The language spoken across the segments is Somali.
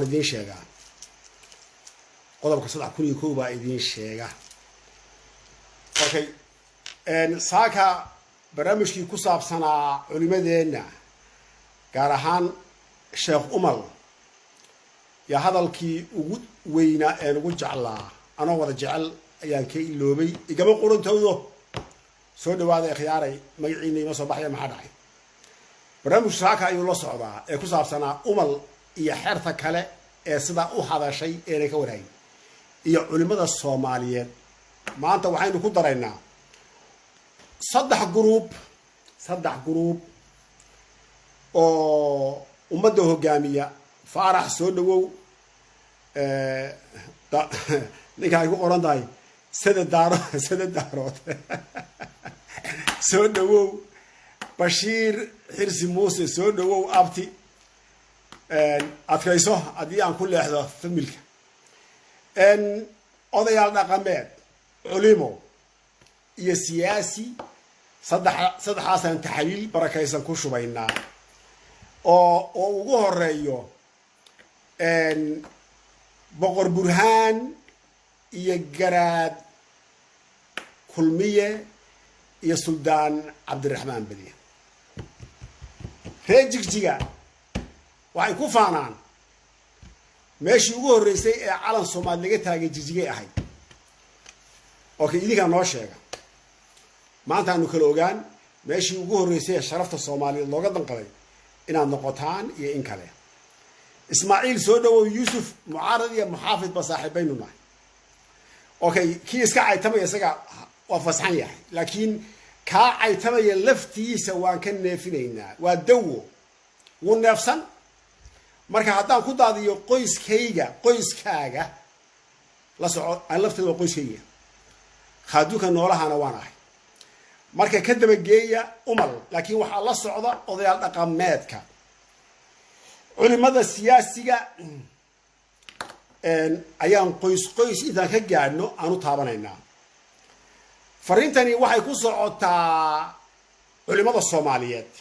Waan idiin sheegaa, qodobka 3001 baa idiin sheega. Okay, saaka barnaamijkii ku saabsanaa culimadeenna, gaar ahaan Sheekh Umal, yaa hadalkii ugu weynaa een ugu jeclaa, anoo wada jecel ayaan ka iloobay. Igama qurantowdo. Soo dhawaada ikhyaaray, magaciina ima soo baxaya, maxaa dhacay? Barnaamijku saaka ayuu la socdaa ee ku saabsanaa Umal iyo xerta kale ee sidaa u hadashay eenan ka warhayn iyo culimada Soomaaliyeed. Maanta waxaynu ku daraynaa saddex group oo ummadda hogaamiya. Faarax, soo dhawow. Ninka ay ku qoran tahay sada daaro, sada daarood, soo dhawow. Bashiir Xirsi Muuse, soo dhawow. Abti, adkayso haddii aan ku leexdo familka. Odayaal dhaqameed, culimo iyo siyaasi, saddexaasaan taxliil barakaysan ku shubaynaa, oo ugu horeeyo Boqor Burhaan iyo Garaad Kulmiye iyo Suldaan Cabdiraxmaan Badiya. Reer Jigjiga waxay ku faanaan meeshii ugu horreysay ee calan Soomaali laga taagay Jigjigay ahayd. Okay, idinkaa noo sheega. Maanta aanu kala ogaan meeshii ugu horreysay ee sharafta Soomaaliyeed looga danqaday inaad noqotaan iyo in kale. Ismaaciil, soo dhawow. Yuusuf, mucaarad iyo muxaafid ba saaxiibaynu nahay. Okay, kii iska caytamaya isaga waa fasxan yahay, laakiin kaa caytamaya laftiisa waan ka neefinaynaa. Waa dawo, wuu neefsan. Marka haddaan ku daadiyo qoyskayga, qoyskaaga la soco, aan lafteeda waa qoyskayga, khaaduka noolahana waan ahay. Marka ka dabageeya Umal, laakiin waxaa la socda odayaal dhaqameedka, culimada, siyaasiga ayaan qoys qoys intaan ka gaadhno aan u taabanaynaa. Fariintani waxay ku socotaa culimada Soomaaliyeed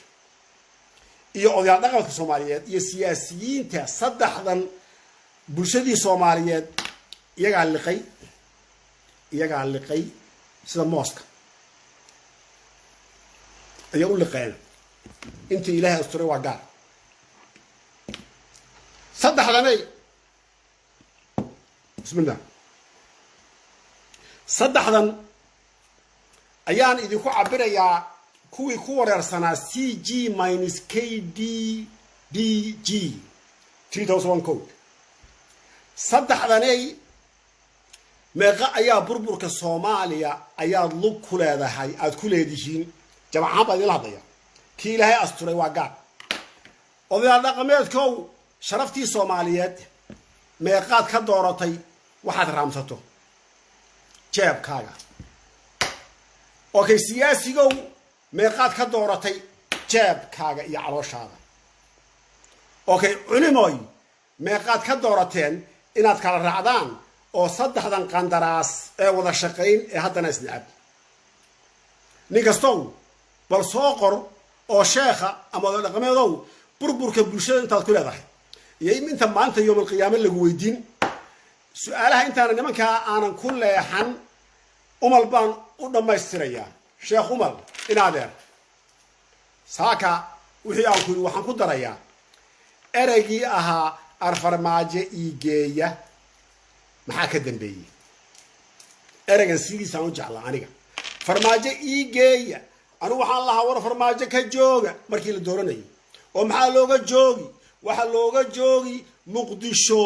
iyo odayaal dhaqanka Soomaaliyeed iyo siyaasiyiinta. Saddexdan bulshadii Soomaaliyeed iyagaa liqay, iyagaa liqay, sida mooska ayaa u liqeen. Intii Ilaahay asturay waa gaar. Saddexdanay, bismillah, saddexdan ayaan idinku cabirayaa kuwii ku wareersanaa CG minus KDDG 3001 code. Saddexdanay meeqa ayaa burburka Soomaaliya ayaad lug ku leedahay, aada ku leedihiin? Jamacaan baa idinla hadlaya, kii Ilaahay asturay waa gaar. Odayaal dhaqameedkow, sharaftii Soomaaliyeed meeqaad ka dooratay waxaad raamsato jeebkaaga? Okay, siyaasigow, meeqaad ka dooratay jeebkaaga iyo calooshaada? Okay, culimoy, meeqaad ka doorateen inaad kala raacdaan oo saddexdan qandaraas ee wada shaqayn ee haddana isnacab? Nin kastow bal soo qor oo sheekha ama oday dhaqameedow, burburka bulshada intaad ku leedahay iyo inta maanta yoomalqiyaame lagu weydiin su-aalaha. Intaana nimankaa aanan ku leexan, Umal baan u dhammaystirayaa. Sheekh Umal, inaadeer, saaka wixii aan ku yidhi waxaan ku darayaa ereygii ahaa "arfarmaajo iigeeya". Maxaa ka dambeeyey ereygan? Sidiisaan u jeclaa aniga, "farmaajo iigeeya". Anigu waxaan lahaa, war farmaajo ka jooga markii la dooranayay. Oo maxaa looga joogi? Waxaa looga joogi Muqdisho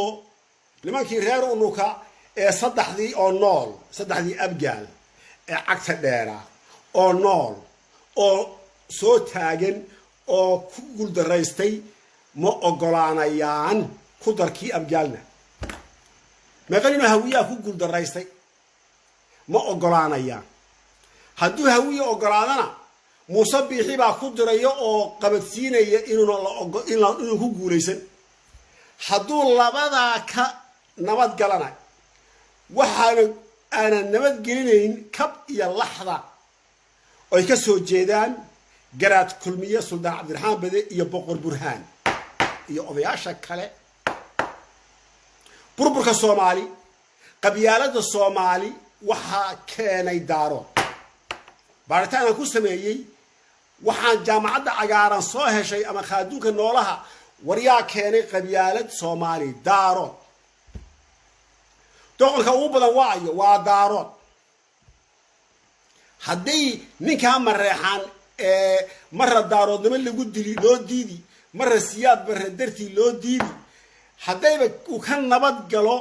nimankii reer unuka ee saddexdii oo nool, saddexdii Abgaal ee cagta dheera oo nool oo soo taagan oo ku guuldaraystay ma ogolaanayaan ku darkii Abgaalna. Meeqa ninoo Hawiyaha ku guuldaraystay ma ogolaanayaan? Hadduu Hawiye ogolaadana, Muuse Biixi baa ku diraya oo qabadsiinaya inuuna inuu ku guulaysan. Hadduu labadaa ka nabadgalana, waxaana aanan nabadgelinayn kab iyo laxda oy ka soo jeedaan Garaad Kulmiye, Suldaan Cabdiraxmaan Bade iyo Boqor Burhaan iyo odayaasha kale. Burburka Soomaali, qabyaalada Soomaali waxaa keenay Daarood. Baaritaan aan ku sameeyey waxaan Jaamacadda Cagaaran soo heshay ama khaaduunka noolaha, waryaa keenay qabyaalad Soomaali? Daarood. Doqolka ugu badan waayo waa Daarood. Hadday ninkaa Mareexaan ee marra Daaroodnimo lagu dili loo diidi, marra Siyaad Barre dartii loo diidi, haddayba uu ka nabad galo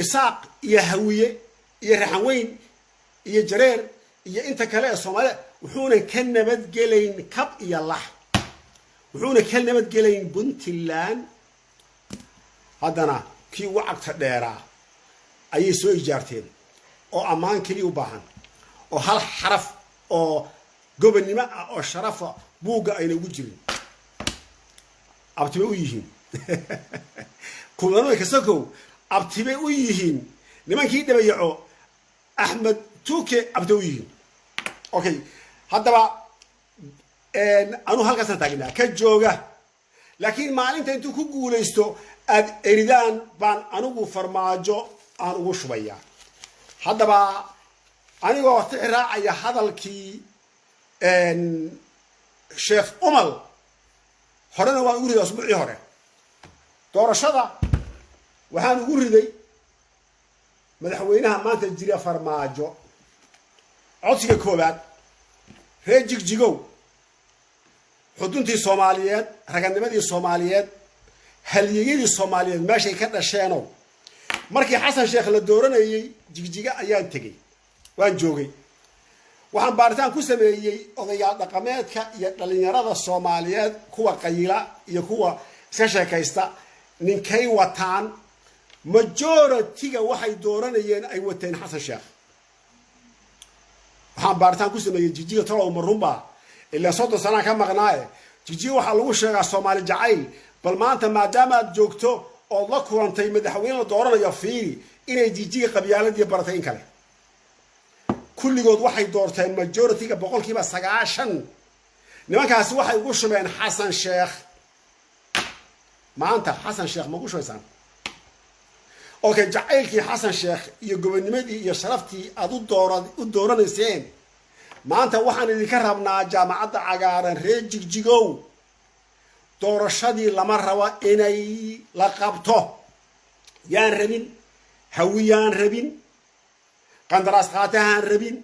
Isaaq iyo Hawiye iyo Raxanweyn iyo Jareer iyo inta kale ee Soomaalida, wuxuuna ka nabadgelayn kab iyo lax, wuxuuna ka nabadgelayn Puntland. Haddana kii ugu cagta dheeraa ayay soo ijaarteen oo ammaan keliya u baahan oo hal xaraf oo gobonnimo ah oo sharafa buugga ayna ugu jirin. Abtibay u yihiin kulanada kasakow, abtibay u yihiin nimankii Dhabayaco, Axmed Tuke abtibay u yihiin. Okay, haddaba anuu halkaasaan taagnaa ka jooga, laakiin maalinta intuu ku guulaysto aad eridaan baan anigu Farmaajo aan ugu shubayaa. Haddaba anigoo tixi raacaya hadalkii Sheekh Umal, horena waan ugu riday asbuucii hore doorashada, waxaan ugu riday madaxweynaha maanta jira Farmaajo. Codsiga koowaad, reer Jigjigow, xuduntii Soomaaliyeed, raganimadii Soomaaliyeed, halyeyadii Soomaaliyeed meeshay ka dhasheenow, markii Xasan Sheekh la dooranayey Jigjiga ayaan tegey, waan joogay. Waxaan baaritaan ku sameeyey odayaal dhaqameedka iyo dhalinyarada Soomaaliyeed, kuwa qayila iyo kuwa iska sheekaysta, ninkay wataan. Majority-ga waxay dooranayeen ay wateen Xasan Sheekh. Waxaan baaritaan ku sameeyey Jigjiga, tolow ma runbaa? Ilaa 30 sanaa ka maqnaaye. Jigjiga waxaa lagu sheegaa Soomaali jacayl. Bal maanta maadaama aad joogto ood la kulantay madaxweyne la dooranayo, fiiri inay Jigjiga qabyaaladii baratay in kale. Kulligood waxay doorteen majority-ga, 90%, nimankaasi waxay ugu shubeen Xasan Sheekh. Maanta Xasan Sheekh ma ugu shubaysaan? Okay, jacaylkii Xasan Sheekh iyo gobonimadii iyo sharaftii aad u dooranayseen, maanta waxaan idinka rabnaa Jaamacadda Cagaaran, reer Jigjigow, doorashadii lama rabo inay la qabto. Yaan rabin Hawiyaan rabin, qandaraas qaatahaan rabin.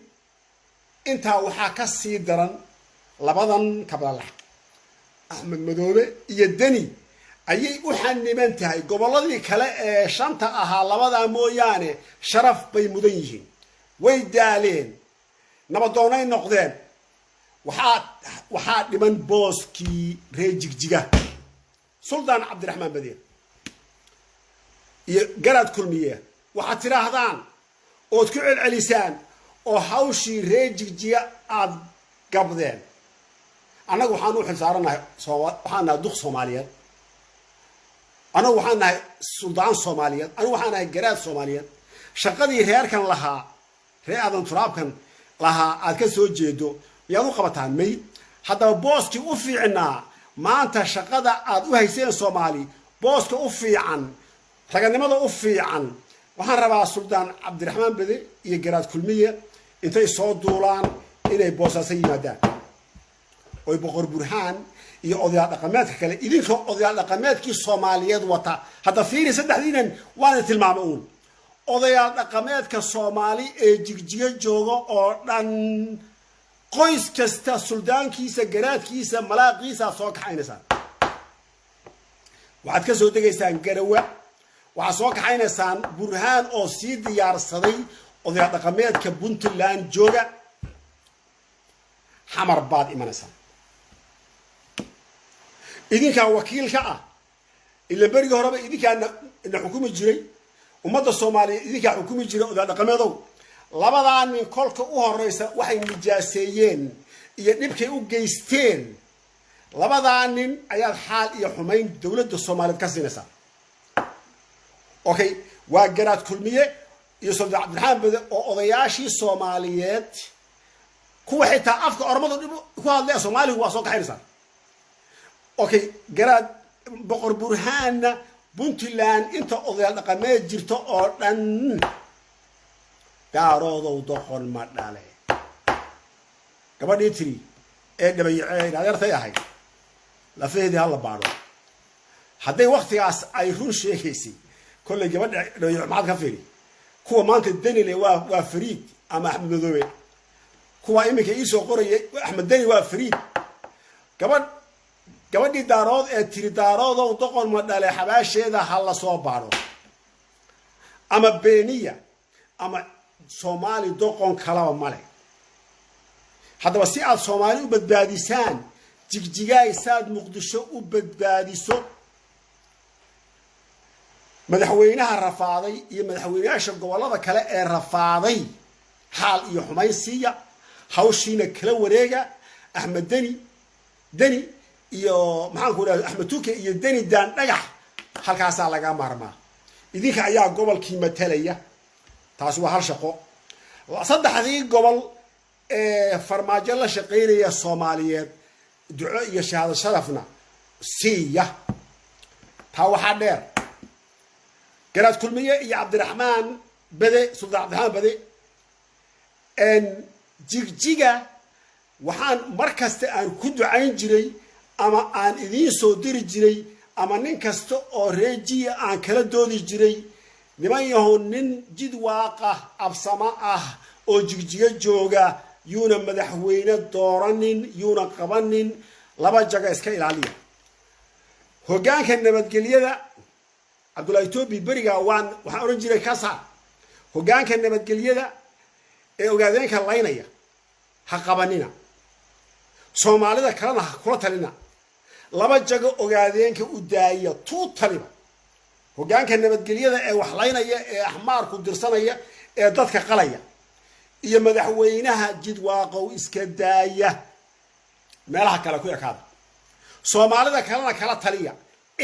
Intaa waxaa ka sii daran labadan kablalax, Axmed Madoobe iyo Deni, ayay u xaniban tahay. Gobolladii kale ee shanta ahaa labadaa mooyaane sharaf bay mudan yihiin. Way daaleen, nabadoonay noqdeen. Waxaa dhiman booskii reer Jigjiga. Suldaan Cabdiraxmaan Badeer iyo Garaad Kulmiye, waxaad tidhaahdaan ood ku celcelisaan oo hawshii reer Jigjiga aad gabdeen. Annagu waxaan u xilsaaranahay, waxaan nahay duq Soomaaliyeed, annagu waxaan nahay suldaan Soomaaliyeed, anigu waxaan nahay garaad Soomaaliyeed. Shaqadii reerkan lahaa, reer Aadan Turaabkan lahaa aad ka soo jeedo, miyaad u qabataan? May. Haddaba booskii u fiicnaa maanta shaqada aad u hayseen Soomaali, booska u fiican, raganimada u fiican, waxaan rabaa Suldaan Cabdiraxmaan Bede iyo Garaad Kulmiye intay soo duulaan inay Boosaaso yimaadaan oy Boqor Burhaan iyo odayaal dhaqameedka kale, idinkoo odayaal dhaqameedkii Soomaaliyeed wata. Hadda fiiri, saddexdiinan waana tilmaamay uun. Odayaal dhaqameedka Soomaali ee Jigjigo jooga oo dhan, qoys kasta suldaankiisa, garaadkiisa, malaaqiisa aad soo kaxaynaysaan. Waxaad ka soo degaysaan Garawa, waxaad soo kaxaynaysaan Burhaan oo sii diyaarsaday odayaal dhaqameedka Puntland jooga. Xamar baad imanaysaan, idinkaa wakiilka ah. Ila berigii horeba idinkaa na xukumi jiray, ummadda Soomaaliyeed idinkaa xukumi jiray. Odayaal dhaqameedow, labadaa nin kolka u horeysa waxay nijaaseeyeen iyo dhibkay u geysteen labadaa nin ayaad xaal iyo xumayn dowladda Soomaaliyeed ka siinaysaa. Okay, waa Garaad Kulmiye iyo Suldaan Cabdiraxmaan Bede oo odayaashii Soomaaliyeed, kuwa xitaa afka Ormadu dhib ku hadlaya Soomaaligu, waa soo kaxaynaysaa. Okay, Garaad Boqor Burhaanna Puntland inta odayaal dhaqameed jirto oo dhan, Daaroodow doqon ma dhale. Gabadhii tiri ee dhabayacee adeertay ahayd, lafaheedii hala baadho. Hadday waktigaas ay run sheegaysay, kollay gabadha dhabayaco maxaad ka fiiri? Kuwa maanta Denile waa Fariid ama Axmed Madoobe. Kuwa iminka iisoo qoraya Axmed Deni waa Fariid. Gabadhii Daarood ee tiri "Daaroodow doqon ma dhale", xabaasheeda ha la soo baadho, ama beeniya ama Soomaali doqon kalaba male. Haddaba si aad Soomaali u badbaadisaan, Jigjigaay saad Muqdisho u badbaadiso, madaxweynaha rafaaday iyo madaxweyneyaasha gobollada kale ee rafaaday, xaal iyo xumayn siiya, hawshiina kala wareega. Axmed Deni, Deni iyo maxaan ku idhahda, Axmed Tuke iyo Deni daan dhagax, halkaasaa laga maarmaa. Idinka ayaa gobolkii matalaya. Taasi waa hal shaqo. Saddexdii gobol ee Farmaajo la shaqaynaya Soomaaliyeed, duco iyo shahaado sharafna siiya. Taa waxaa dheer Garaad Kulmiye iyo Cabdiraxmaan Bede, Suldaan Cabdiraxmaan Bade. Jigjiga waxaan mar kasta aan ku ducayn jiray ama aan idiin soo diri jiray ama nin kasta oo reejiya aan kala doodi jiray: niman yahow, nin Jidwaaqa Absamo ah oo Jigjiga jooga yuuna madaxweyne dooranin, yuuna qabanin. Laba jaga iska ilaaliya. Hoggaanka nabadgelyada Cabdullahi Etoobi beriga waxaan odhan jiray kasa hoggaanka nabadgelyada ee ogaadeenka laynaya ha qabanina, Soomaalida kalena ha kula talina. Laba jago ogaadeenka u daaya tuu taliba. Hoggaanka nabadgelyada ee wax laynaya ee axmaarku dirsanaya ee dadka qalaya iyo madaxweynaha Jidwaaqow iska daaya, meelaha kale ku ekaada, Soomaalida kalena kala taliya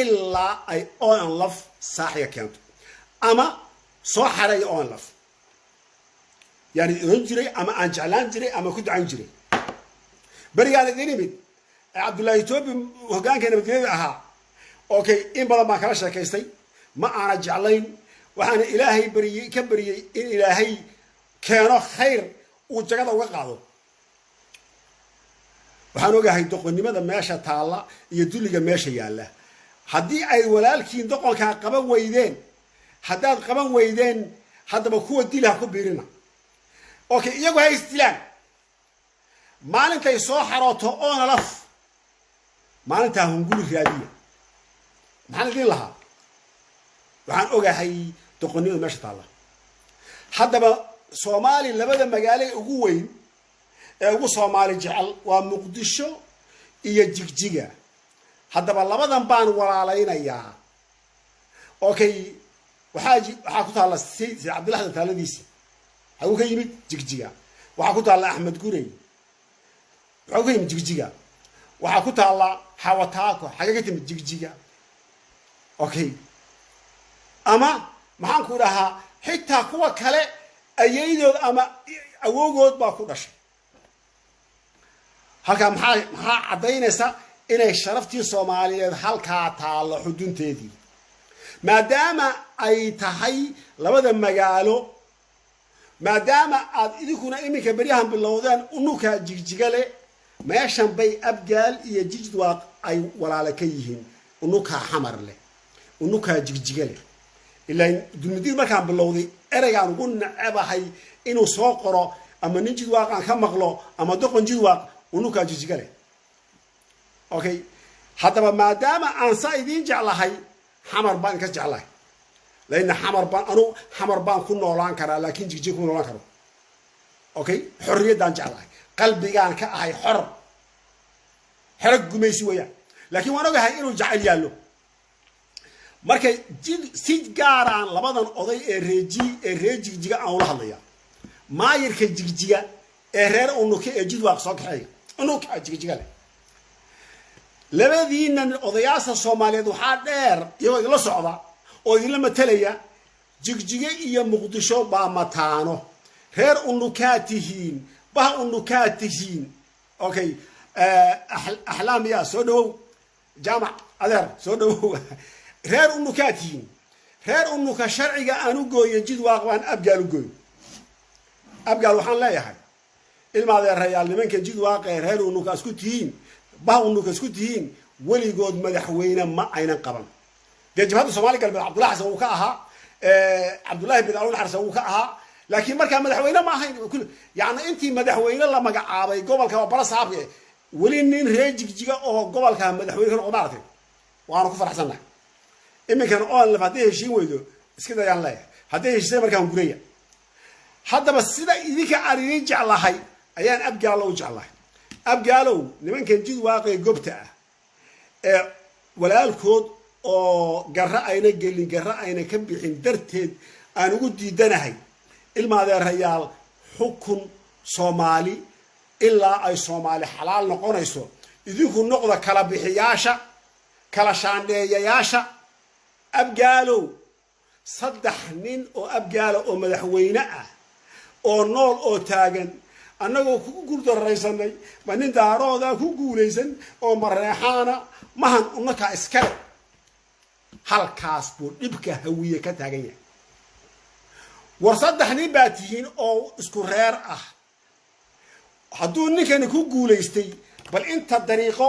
ilaa ay ONLF saaxiga keento ama soo xareeya ONLF. Yani oran jiray ama aan jeclaan jiray ama ku ducan jiray berigaan idin imid, Cabdullahi Etoobi hoggaanka nabadgelyada ahaa. Okay, in badan baan kala sheekaystay, ma aana jeclayn. Waxaana Ilaahay bariyey, ka bariyey in Ilaahay keeno khayr uu jagada uga qaado. Waxaan ogahay doqonnimada meesha taalla iyo dulliga meesha yaalla. Haddii ay walaalkiin doqonkaa qaban weydeen, haddaad qaban weydeen, haddaba kuwa dil ha ku biirina. Okay, iyagu ha isdilaan. Maalintay soo xarooto ONLF, maalintaa hunguri raadiya. Maxaan idin lahaa? Waxaan ogahay doqonnimada meesha taalla. Haddaba Soomaali labada magaalo ee ugu weyn ee ugu Soomaali jecel waa Muqdisho iyo Jigjiga. Haddaba labadan baan walaalaynayaa. Okay, waxaa ku taalla Sayid Cabdillaxdan taaladiisa. Xaguu ka yimid? Jigjiga. Waxaa ku taalla Axmed Gurey, waxuu ka yimid Jigjiga. Waxaa ku taalla Xawataako, xagee ka timid? Jigjiga. Okay, ama maxaan ku dhahaa, xitaa kuwa kale ayaydood ama awowgood baa ku dhashay halkaa. Maxaa caddaynaysa inay sharaftii Soomaaliyeed halkaa taallo xudunteedii, maadaama ay tahay labada magaalo, maadaama aad idinkuna iminka beryahan bilowdeen unuka Jigjiga leh? Meeshan bay Abgaal iyo Jijdwaaq ay walaale ka yihiin. Unukaa Xamar leh, unukaa Jigjiga leh. Ilaa Dulmidiid markaan bilowday, ereygaan ugu necebahay inuu soo qoro ama nin Jidwaaq aan ka maqlo ama doqon Jidwaaq, unukaa Jigjiga leh. Okay, haddaba maadaama aan saa idiin jeclahay, Xamar baan ka jeclahay, laina Xamar baan anu Xamar baan ku noolaan karaa, laakiin Jigjiga kuma noolaan karo. Okay, xorriyaddaan jeclahay, qalbigaan ka ahay xor, xero gumaysi weeyaan, laakiin waan ogahay inuu jacayl yaallo. Markay si gaaraan labadan oday ee reeji ee reer Jigjiga aan ula hadlaya, maayirka Jigjiga ee reer Unuke ee Jidwaaq soo kaxeeya, Unuka Jigjiga leh, labadiinan odayaasha Soomaaliyeed waxaa dheer iyagoo idinla socda oo idinla matalaya, Jigjige iyo Muqdisho baa mataano. Reer Unukaa tihiin, bah Unukaa tihiin. Okay, Axlaam yaa soo dhawow, Jaamac adeer soo dhawow. Reer Unukaa tihiin, reer Unuka sharciga aan u gooye Jidwaaq baan Abgaal u gooy. Abgaal waxaan leeyahay, ilmaadeerayaal, nimanka Jidwaaqee reer Unuka isku tihiin, bah Unuka isku tihiin, weligood madaxweyne ma aynan qaban. Dee jabhadda Soomaali Galbeed Cabdullahi Xasan wuu ka ahaa, Cabdullahi bin Alun Xarsan wuu ka ahaa, laakiin markaa madaxweyne ma ahayn. Yani intii madaxweyne la magacaabay gobolka waa bara saabka, weli nin reer Jigjiga oo gobolka madaxweyne ka noqo maaragtay. Waanu ku faraxsannahay. Iminkan ONLF hadday heshiin weydo iska dayaan leeyahay, hadday heshiisay markaan guraya. Haddaba sida idinka aan idin jeclahay ayaan Abgaalow u jeclahay. Abgaalow, nimankan Jidwaaqee gobta ah ee walaalkood oo garro ayna gelin, garro ayna ka bixin darteed aan ugu diidanahay, ilmaadeerayaal, xukun Soomaali ilaa ay Soomaali xalaal noqonayso, idinku noqda kala bixiyaasha, kala shaandheeyayaasha. Abgaalow, 3 nin oo Abgaala oo madaxweyne ah oo nool oo taagan annagoo ku guuldarraysanay, ma nin Daaroodaa ku guulaysan oo Mareexaana mahan unakaa iskale. Halkaas buu dhibka Hawiye ka taagan yahay. War 3 nin baa tihiin oo isku reer ah. Hadduu ninkani ku guulaystay, bal inta dariiqo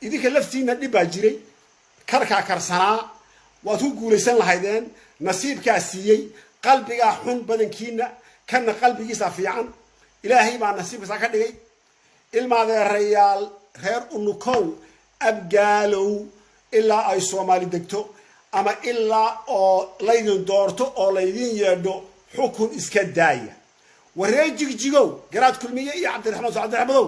idinka laftiina dhib baa jiray, karkaa karsanaa, waad ku guulaysan lahaydeen. Nasiibkaa siiyey, qalbigaa xun badankiina, kana qalbigiisa fiican, Ilaahay baa nasiibkiisa ka dhigay. Ilmaadeerayaal, reer Unukow, Abgaalow, ilaa ay Soomaali degto ama ilaa oo laydin doorto oo laydin yeedho, xukun iska daaya. Waree Jigjigow, Garaad Kulmiye iyo Cabdiraxmaan Cabdiraxmadow,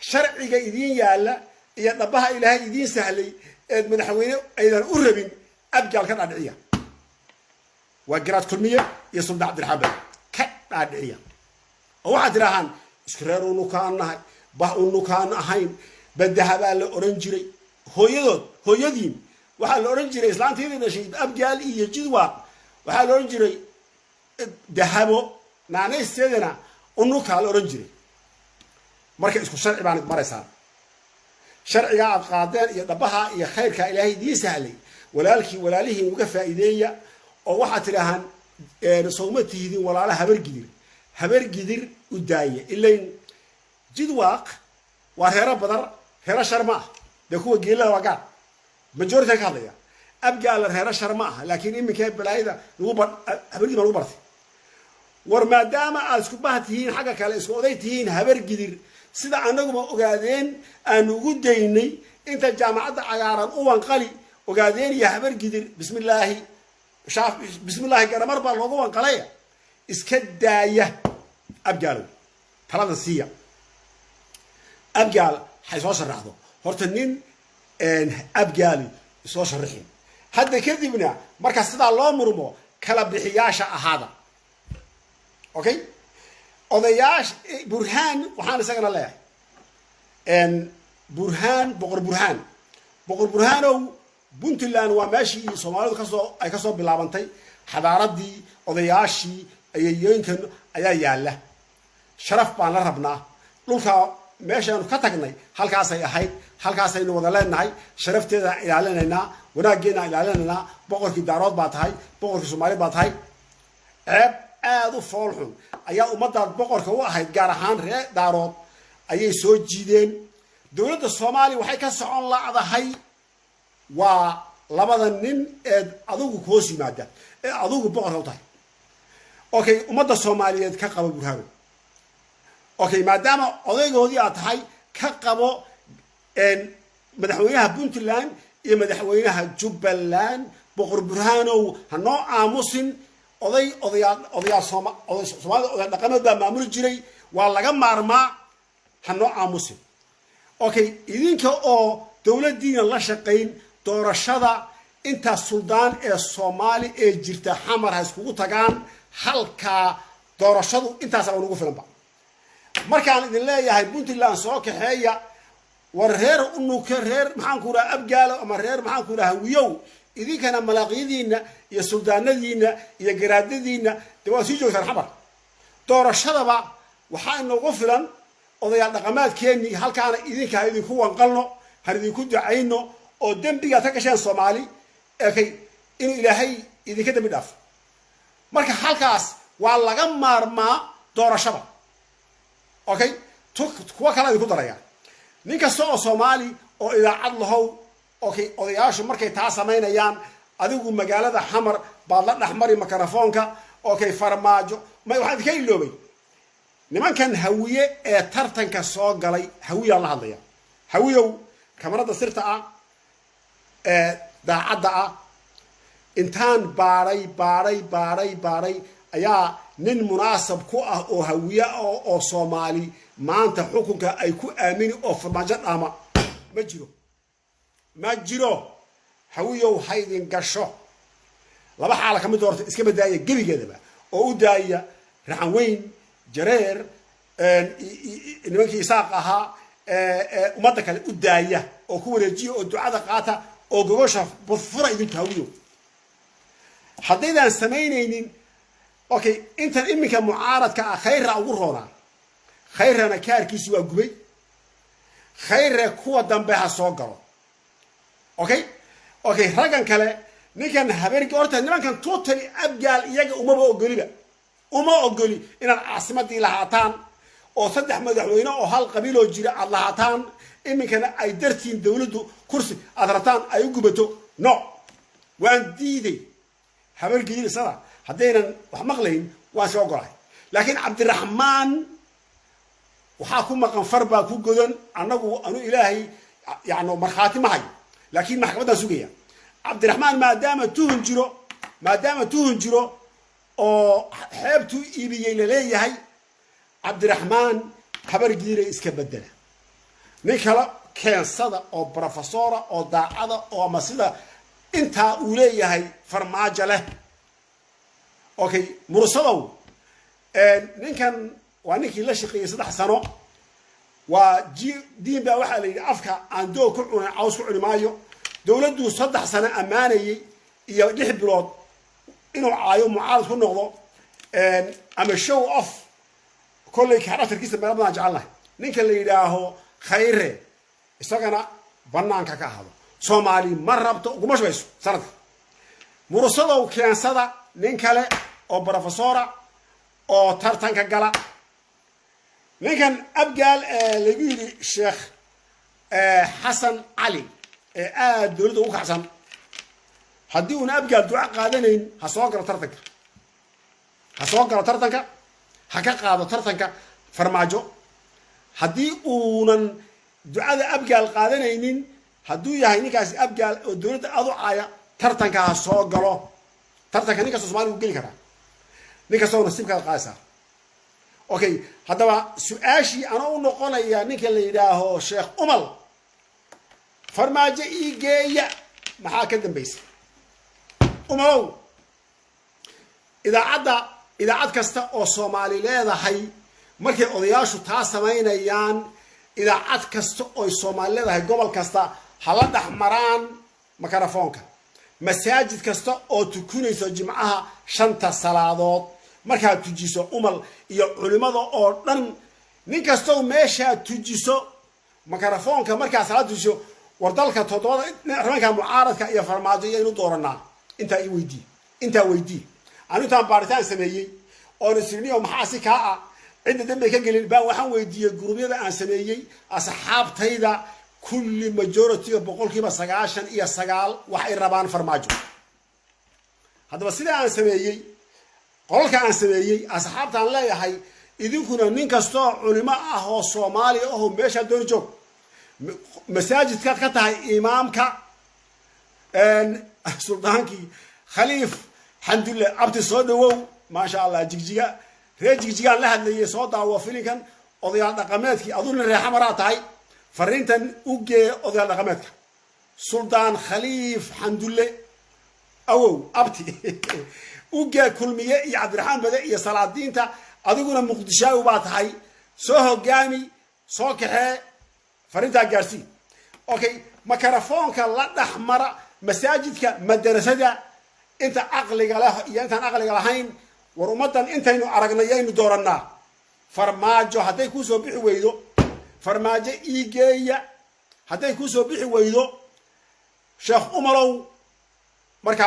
sharciga idiin yaalla iyo dhabaha Ilaahay idiin sahlay eed madaxweyne aydan u rabin, Abgaal ka dhaadhiciya. Waa Garaad Kulmiye iyo Sulda Cabdiraxmaan, ka dhaadhiciya oo waxaad tidhaahaan isku reer unukaan nahay, bah unukaan ahayn. Badaha baa la odhan jiray hooyadood, hooyadiin waxaa la odhan jiray, islaantiidii dhashay Abgaal iyo Jidwaaq waxaa la odhan jiray Dahabo, naanaysteedana Unukaa la odhan jiray. Marka isku sharci baan maraysaa. Sharcigaa aad qaadeen iyo dhabaha iyo khayrkaa Ilaahay idiin sahlay, walaalkii walaalihiin uga faa'iideeya oo waxaad tidhaahaan sowma tihdin walaala Habargidir, Habargidir u daaya. Ilayn Jidwaaq waa reero badar, reero shar ma ah. Dee kuwa geelada waa gaar, majority ka hadlaya. Abgaala reero shar ma aha, laakiin iminka balaayada lagu Habargidir baa lagu bartay. War maadaama aad isku bah tihiin, xagga kale isku oday tihiin, Habargidir sida annaguba Ogaadeen aanu ugu daynay inta jaamacadda cagaaran u wanqali Ogaadeen iyo Habargidir, bismillaahi bismillaahi garamar baa loogu wanqalaya. Iska daaya Abgaalow, talada siiya Abgaal hay soo sharaxdo. Horta nin Abgaali soo sharaxin hadda kadibna marka sidaa loo murmo, kala bixiyaasha ahaada. Okay, odayaasha Burhaan waxaan isagana leeyahay, Burhaan, Boqor Burhaan, Boqor Burhaanow, Puntland waa meeshii Soomaalidu kasoo ay kasoo bilaabantay xadaaradii, odayaashii ayayooyinkan ayaa yaalla. Sharaf baan la rabnaa. Dhulkaa meeshaanu ka tagnay halkaasay ahayd, halkaasaynu wada leenahay, sharafteedaan ilaalinaynaa, wanaaggeennaan ilaalinaynaa. Boqorkii Daarood baa tahay, boqorkii Soomaali baa tahay. Ceeb aada u foolxun ayaa ummaddaad boqorka u ahayd, gaar ahaan reer Daarood, ayay soo jiideen. Dowladda Soomaaliya waxay ka socon la'dahay waa labada nin eed adigu hoos yimaada ee adigu boqorka u tahay. Okay, ummadda Soomaaliyeed ka qabo Burhaano. Okay, maadaama odaygoodii aad tahay, ka qabo madaxweynaha Puntland iyo madaxweynaha Jubbaland. Boqor Burhaanow, ha noo aamusin. Oday odayaal odayaal sooma oday Soomaalida odayaal dhaqameed baa maamuli jiray, waa laga maarmaa, ha noo aamusin. Okay, idinka oo dowladdiina la shaqayn doorashada, intaa suldaan ee Soomaali ee jirta Xamar ha iskugu tagaan halkaa doorashadu, intaasaba nagu filanba. Markaan idin leeyahay Puntland soo kaxeeya, war reer Unuke, reer maxaan ku raha Abgaalo ama reer maxaan ku raha Hawiyow, idinkana malaaqyadiina iyo suldaanadiina iyo garaadadiina dee waad sii joogtaan Xamar. Doorashadaba waxaa inoogu filan odayaal dhaqamaadkeennii halkaana. Idinka ha idinku wanqalno, han idinku ducayno oo dembigaad ka gasheen Soomaali. Okay, inuu Ilaahay idinka dambi dhaafo. Marka halkaas waa laga maarmaa doorashada. Okay, kuwa kale idinku daraya. Nin kasta oo Soomaali oo idaacad lahow, okay, odayaashu markay taa samaynayaan, adigu magaalada Xamar baad la dhexmari mikrofoonka. Okay, Farmaajo ma waxaan idinka iloobay nimankan Hawiye ee tartanka soo galay. Hawiyaan la hadlaya. Hawiyow, kamarada sirta ah ee daacadda ah intaan baadhay, baadhay, baadhay, baadhay, ayaa nin munaasab ku ah oo Hawiye ah oo Soomaali maanta xukunka ay ku aamini oo Farmaajo dhaama ma jiro, ma jiro. Hawiyow, haydin gasho laba xaala kamid horta iska badaaya gebigeedaba oo u daaya Raxan Weyn, Jareer, nimankii Isaaq ahaa, ummadda kale u daaya oo ku wareejiya oo ducada qaata oo gogosha fura idinku. Hawiyow, haddaydaan samaynaynin, okay, intan iminka mucaaradka ah Khayra ugu roonaa. Khayrana kaarkiisi waa gubay. Khayre kuwa dambe ha soo galo. Okay, raggan kale, ninkan habeenki horta nimankan totally Abgaal iyaga umaba ogoliba, uma ogoli inaad caasimadii lahaataan oo saddex madaxweyne oo hal qabiiloo jira aad lahaataan, iminkana ay dartiin dawladdu kursi aad rabtaan ay u gubato. No, waan diiday. Habargidir isada haddaynan wax maqlayn waan soo ogolahay, laakiin Cabdiraxmaan waxaa ku maqan far baa ku godan. Annagu anu Ilaahay yani markhaati ma hayo, laakiin maxkamaddaan sugaya. Cabdiraxmaan maadaama tuhun jiro oo xeebtuu iibiyey laleeyahay, Cabdiraxmaan Habargidiray iska bedela, nin kale keensada oo professor-a oo daacada oo ama sida intaa uu leeyahay Farmaajo leh. Okay, Mursadow, ninkan waa ninkii la shaqeeyey 3 sano. Waa diin baa waxaa la yidhi afka aan doog ku cunay caws ku cuni maayo. Dowladdu 3 sano ammaanayey iyo 6 bilood inuu caayo, mucaarad ku noqdo ama show off. Kolley character-kiisa meelo badan jecelnahay. Ninka la yidhaaho Khayre isagana banaanka ka ahado. Soomaali ma rabto, uguma shubayso sanadka. Mursadow, keensada nin kale oo professor-a oo tartanka gala. Ninkan Abgaal ee lagu yidhi Sheekh Xasan Cali ee aada dowladda ugu kacsan, haddii uuna Abgaal duco qaadanayn, ha soo galo tartanka, ha soo galo tartanka, ha ka qaado tartanka Farmaajo. Haddii uunan ducada Abgaal qaadanaynin, hadduu yahay ninkaasi Abgaal oo dowladda aad u caaya, tartanka ha soo galo. Tartanka nin kastoo Somaliga u geli karaa, nin kastoo nasiibkaad qaadaysaa. Okay, haddaba su-aashii ana u noqonaya ninka la yidhaaho Sheekh Umal, "Farmaajo ii geeya" maxaa ka dambaysa? Umalow, idaacadda, idaacad kasta oo Soomaali leedahay, markay odayaashu taa samaynayaan, idaacad kasta oy Soomaali leedahay, gobol kasta hala dhex maraan mikrofoonka. Masaajid kasta oo tukunayso jimcaha shanta salaadood markaad tujiso, Umal iyo culimada oo dhan, nin kastow meeshaad tujiso mikrofoonka markaad salaad tujiso, war dalka toddobada nimanka mucaaradka iyo Farmaajo iyo inu dooranaa, intaa i weydii, intaa weydii. Anu intaan baaritaan sameeyey oon isirniyo maxaa si kaa ah cidda dambay ka gelin baan waxaan weydiiyey gurubyada aan sameeyey asxaabtayda kulli, majority-ga 99% waxay rabaan Farmaajo. Haddaba sidaa aan sameeyey, qolalka aan sameeyey, asxaabtaan leeyahay, idinkuna nin kastoo culimo ah oo Soomaaliya ahoo meeshaa dooni joog, masaajidkaad ka tahay imaamka, suldaankii Khaliif Xamdulle Abti, soo dhawow. Maasha Allah, Jigjiga, reer Jigjigaan la hadlayay, soo daawo filinkan. Odayaal dhaqameedkii, aduu nin reexamaraa tahay, fariintan u gee odayaal dhaqameedka. Suldaan Khaliif Xamdulle, awow, abti, u gee Kulmiye iyo Cabdiraxmaan Bade iyo salaadiinta. Adiguna Muqdishaawi baa tahay, soo hogaami, soo kaxee, fariintaa gaarsii. Okay, mikrofoonka la dhex mara masaajidka, madarasada, inta caqliga leh iyo intaan caqliga lahayn. War ummaddan intaynu aragnay yaynu doorannaa? Farmaajo hadday kuusoo bixi weydo, "Farmaajo iigeeya" hadday kuusoo bixi weydo, Sheekh Umalow. Marka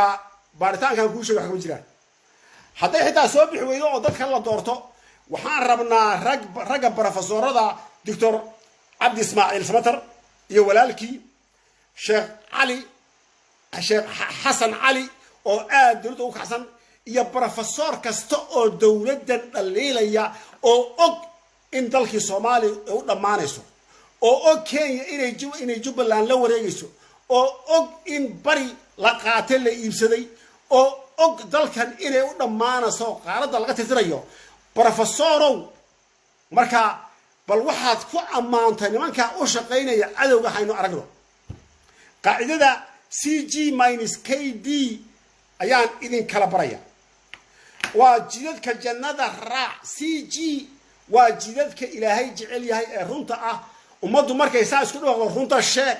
baaritaankan kuu sheegay wax kama jiraan. Hadday xitaa soo bixi weydo oo dadkan la doorto, waxaan rabnaa ragga brofesorada, Doctor Cabdi Ismaaciil Samatar iyo walaalkii Sheekh Cali, Sheekh Xasan Cali, oo aad dowladda u kacsan, iyo brofesor kasta oo dowladdan dhaliilaya oo og in dalkii Soomaaliya ay u dhammaanayso, oo og Kenya inay Jubbaland la wareegayso, oo og in bari la qaatay, la iibsaday, oo og dalkan inay u dhammaanayso, qaaradda laga tirtirayo. Brofesorow, marka bal waxaad ku ammaantay nimankaa u shaqaynaya cadowga haynu aragno. Qaacidada CG minus KD ayaan idin kala baraya. Waa jidadka jannada raac. CG waa jidadka Ilaahay jecel yahay ee runta ah. Ummaddu markay saa isku dhawaqdo, runta sheeg.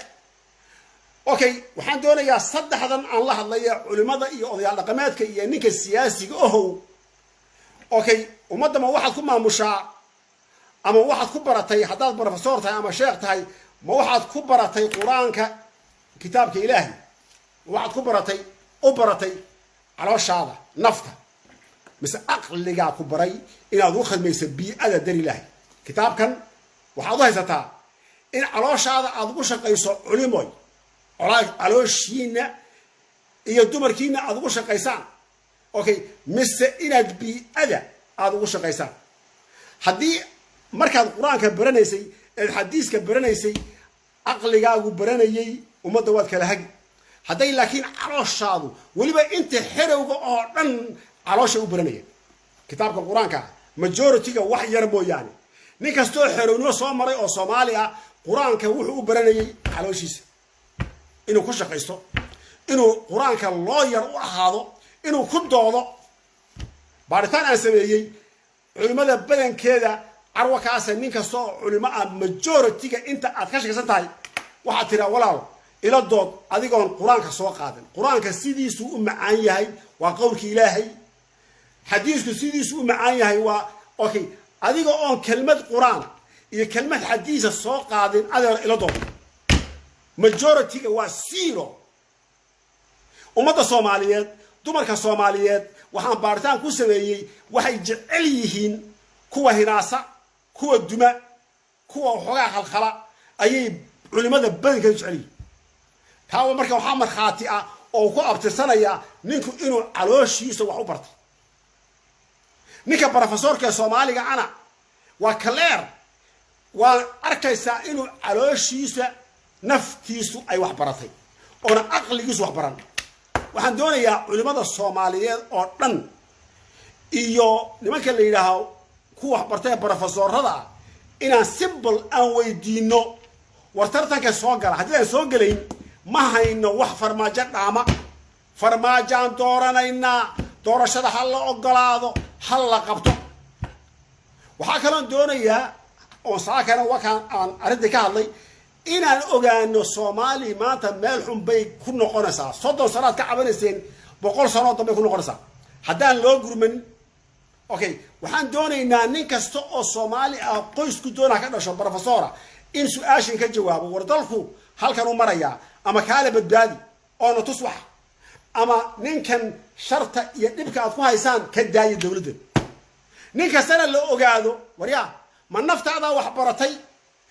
Okay, waxaan doonayaa saddexdan aan la hadlaya, culimada iyo odayaal dhaqameedka iyo ninka siyaasiga ohow. Okay, ummadda ma waxaad ku maamushaa ama waxaad ku baratay, haddaad brofesor tahay ama sheekh tahay, ma waxaad ku baratay Qur-aanka, kitaabka Ilaahay? Ma waxaad ku baratay, u baratay calooshaada, nafta, mise aqligaa ku baray inaad u khadmayso bii'ada dar Ilaahay? Kitaabkan waxaad u haysataa in calooshaada aada ugu shaqayso. Culimoy, calooshiina iyo dumarkiina aada ugu shaqaysaan, okay, mise inaad bii'ada aada ugu shaqaysaan? Haddii markaad Qur-aanka baranaysay eed xadiiska baranaysay caqligaagu baranayay, ummadda waad kala hagi. Hadday laakiin calooshaadu, weliba inta xerowga oo dhan caloosha u baranaya kitaabka Qur-aanka, majority-ga wax yar mooyaane, nin kastoo xerownimo soo maray oo Soomaali ah, Qur-aanka wuxuu u baranayay calooshiisa inuu ku shaqaysto, inuu Qur-aanka lawyer u ahaado, inuu ku doodo. Baaritaan aan sameeyey, culimmada badankeeda carwa kaasa, nin kasta oo culimo ah, majority-ga inta aad ka shakaysan tahay, waxaad tiraa, "Walaal, ila dood adigoon Qur-aanka soo qaadan." Qur-aanka sidiisuu u macaan yahay, waa qowlka Ilaahay. Xadiisku sidiisuu u macaan yahay, waa okay. Adiga oon kelmad Qur-aan iyo kelmad xadiisa soo qaadin, adeer, ila dood. Majority-ga waa zero. Ummadda Soomaaliyeed, dumarka Soomaaliyeed, waxaan baaritaan ku sameeyey, waxay jecel yihiin kuwa hinaasa, kuwa duma, kuwa waxoogaa khalkhala ayay culimada badankeedu jecel yihiin. Taa marka waxaa markhaati ah oo ku abtirsanaya ninku inuu calooshiisa wax u bartay. Ninka brofesorka ee Soomaaliga ana waa clear, waa arkaysaa inuu calooshiisa, naftiisu ay wax baratay oona aqligiisu wax baran. Waxaan doonayaa culimada Soomaaliyeed oo dhan iyo nimanka la yidhaaho ku wax bartay brofesorada ah inaan simple aan weydiino: war, tartanka soo gala. Haddii aan soo gelayn, ma hayno wax Farmaajo dhaama. Farmaajaan dooranaynaa. Doorashada ha la ogolaado, ha la qabto. Waxaa kaloon doonayaa oon saakana wakaan aan arrintii ka hadlay inaan ogaano Soomaaliya maanta meel xun bay ku noqonaysaa. 30 sanoaad ka cabanayseen, 100 sanoo dambay ku noqonaysaa haddaan loo gurmanin. Okay, waxaan doonaynaa nin kasta oo Soomaali ah, qoysku doona ka dhasho, brofesora, in su-aashan ka jawaabo: war, dalku halkan u marayaa, ama kaale badbaadi oona tus wax, ama ninkan sharta iyo dhibka aad ku haysaan ka daaya dowladda. Nin kastana la ogaado, waryaa, ma naftaadaa wax baratay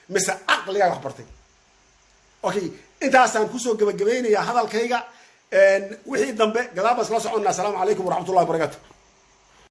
mise caqligaa wax bartay? Okay, intaasaan kusoo gebagabaynayaa hadalkayga. Wixii dambe gadaal baan isla soconnaa. Asalaamu calaykum waraxmatullahi wabarakatu.